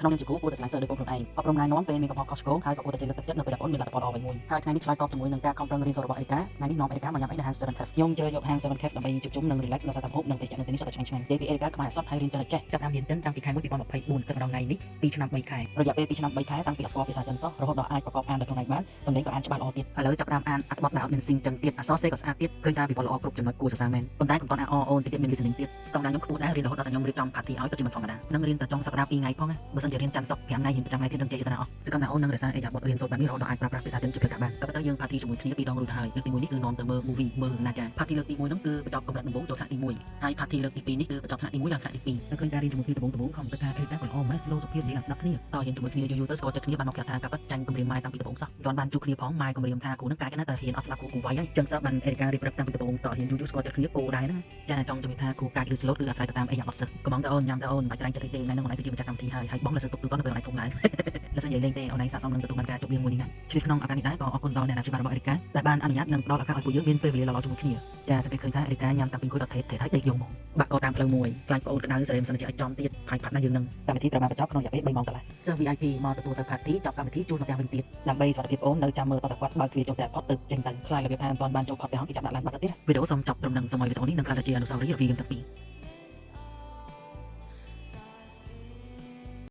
ក្នុងនាមជាគ្រូគួរតែស្រឡាញ់សិស្សដូចកូនខ្លួនឯងអប់រំណែនាំពេលមានកំហុសខុសឆ្គងហើយក៏គួរតែចេះលើកទឹកចិត្តនៅពេលដែលប្អូនមានលទ្ធផលល្អវិញមួយហើយថ្ងៃនេះឆ្លើយតបជាមួយនឹងការខំប្រឹងរៀនសូត្ររបស់អេរីកាថ្ងៃនេះនាំអេរីកាមកញ៉ាំអីនៅហាង Seven Cafe ខ្ញុំជ្រើសយកហាង Seven Cafe ដើម្បីជួបជុំនិង relax ដោយសារតែម្ហូបនិងភេសជ្ជៈនៅទីនេះសុទ្ធតែឆ្ងាញ់ឆ្ងាញ់និយាយពីអេរីកាខ្មែរអសត់ហើយរៀនចិនចេះចាប់ដើមរៀនចិនតាំងពីខែ1 2024គិតមកដល់ថ្ងៃនេះ2ឆ្នាំ3ខែរយៈពេល2ឆ្នាំ3ខែតាំងពីអត់ស្គាល់ភាសាចិនសោះរហូតដល់អាចប្រកបអានដោយខ្លួនឯងបានសំឡេងក៏អានច្បាស់ល្អទៀតឥឡូវចាប់ដើមអានអត្ថបទដែលអត់មានស៊ីងចិនទៀតអក្សរសេក៏ស្អាតទៀតឃើញថាវិវត្តល្អគ្រប់ចំណុចគួរសរសើរមែនប៉ុន្តែកុំតន់អាអូនតិចទៀតមាន listening ទៀតស្តង់ដារខ្ញុំខ្ពស់ដែររៀនរហូតដល់តែខ្ញុំរៀបចំ party ឲ្យក៏ជាមិនធម្មតានឹងរៀនតែចុងសប្តាហ៍2ថ្ងៃផងណាបើសិនជារៀនច័ន្ទសុក្រ5ថ្ងៃរៀនប្រចាំថ្ងៃទៀតនឹងចេះយល់ណាអស់សង្ឃឹមថាអូននឹងរក្សាឥរិយាបថរៀនសូត្របែបនេះរហូតដល់អាចប្រើប្រាស់ភាសាចិនជាផ្លូវការបានក៏ប៉ុន្តែយើង party ជាមួយគ្នាពីរដងរួចហើយលើកទី1នេះគឺនាំទៅមើល movie មើលណាចា party លើកទី1ហ្នឹងគឺបញ្ចប់កម្រិតដំបូងចូលថ្នាក់ទី1ហើយ party លើកទី2នេះគឺបញ្ចប់ថ្នាក់ទី1ឡើងថ្នាក់ទី2តែឃើញការរៀនជាមួយគ្នាដំបូងដំបូងខំគិតថាអេរីកាក៏ល្អម៉េះ slow សុភាពនិយាយឡើងស្ដាប់គ្នាតរៀនជាមួយគ្នាយូរយូរទៅស្គាល់ចិត្តគ្នាបានមកប្រាប់ថាកាពិតចាញ់គម្រាមម៉ែតាំងពីដំបូងសោះមិនទាន់បានជួបគ្នាផងម៉ែគម្រាមថាគ្រូនឹងកាចណាស់តែរៀនអត់ស្ដាប់គ្រូគ្រូវាយហើយចឹងសោះបានអេរីការៀបរាប់តាំងពីដំបូងតរៀនយូរយូរស្គាល់ចិត្តគ្នាគោដែរណាចាចង់ជំរាបថាគ្រូកាចឬ slow គឺអាស្រ័យទៅតាមអីយ៉ាបត់សិស្សកំងតអូនញ៉ាំតអូនមិនបាច់ត្រែងចិត្តទេថ្ងៃហ្នឹងអូនឯងគឺជាម្ចាស់កម្មវិធីហើយហើយបងលើសទុកទូតនៅពេលអូនឯងធំឡើង លើសនិយាយលេងទេអូនឯងស័ក្តិសមនឹងទទួលបានការជប់លៀងមួយនេះណាឆ្លៀតក្នុងឱកាសនេះដែរក៏អរគុណដល់អ្នកអាណាព្យាបាលរបស់អេរីកាដែលបានអនុញ្ញាតនិងផ្ដល់ឱកាសឲ្យពួកយើងមានពេលវេលាល្អៗជាមួយគ្នាចាសង្កេតឃើញថាអេរីកាញ៉ាំតាំងពីអង្គុយដល់ថេតថេតហើយដេកយំហ្មងបាក់កតាមផ្លូវមួយខ្លាចប្អូនក្តៅសេរីមិនសិនជាឲ្យចំទៀតផាយផាត់ណាយើងនឹងកម្មវិធីត្រូវបានបញ្ចប់ក្នុងរយៈពេល3ម៉ោងកន្លះសិស្ស VIP មកទទួលទៅ party ចប់កម្មវិធីជួលមកផ្ទះវិញទៀតដើម្បីសុវត្ថិភាពអូននៅចាំមើលតតែគាត់បើកទ្វារចូលតែផុតទៅចេញទៅខ្លាចរបៀបថាមិនទាន់បានចូលផុតទៅហងគេចាប់ដាក់ឡានបាត់ទៅទៀតវីដេអូសូមចប់ត្រឹមនឹងសូមឲ្យវីដេអូនេះនឹងក្លាយទៅជាអនុស្សាវរីយ៍រវាងយើងទាំងពីរ។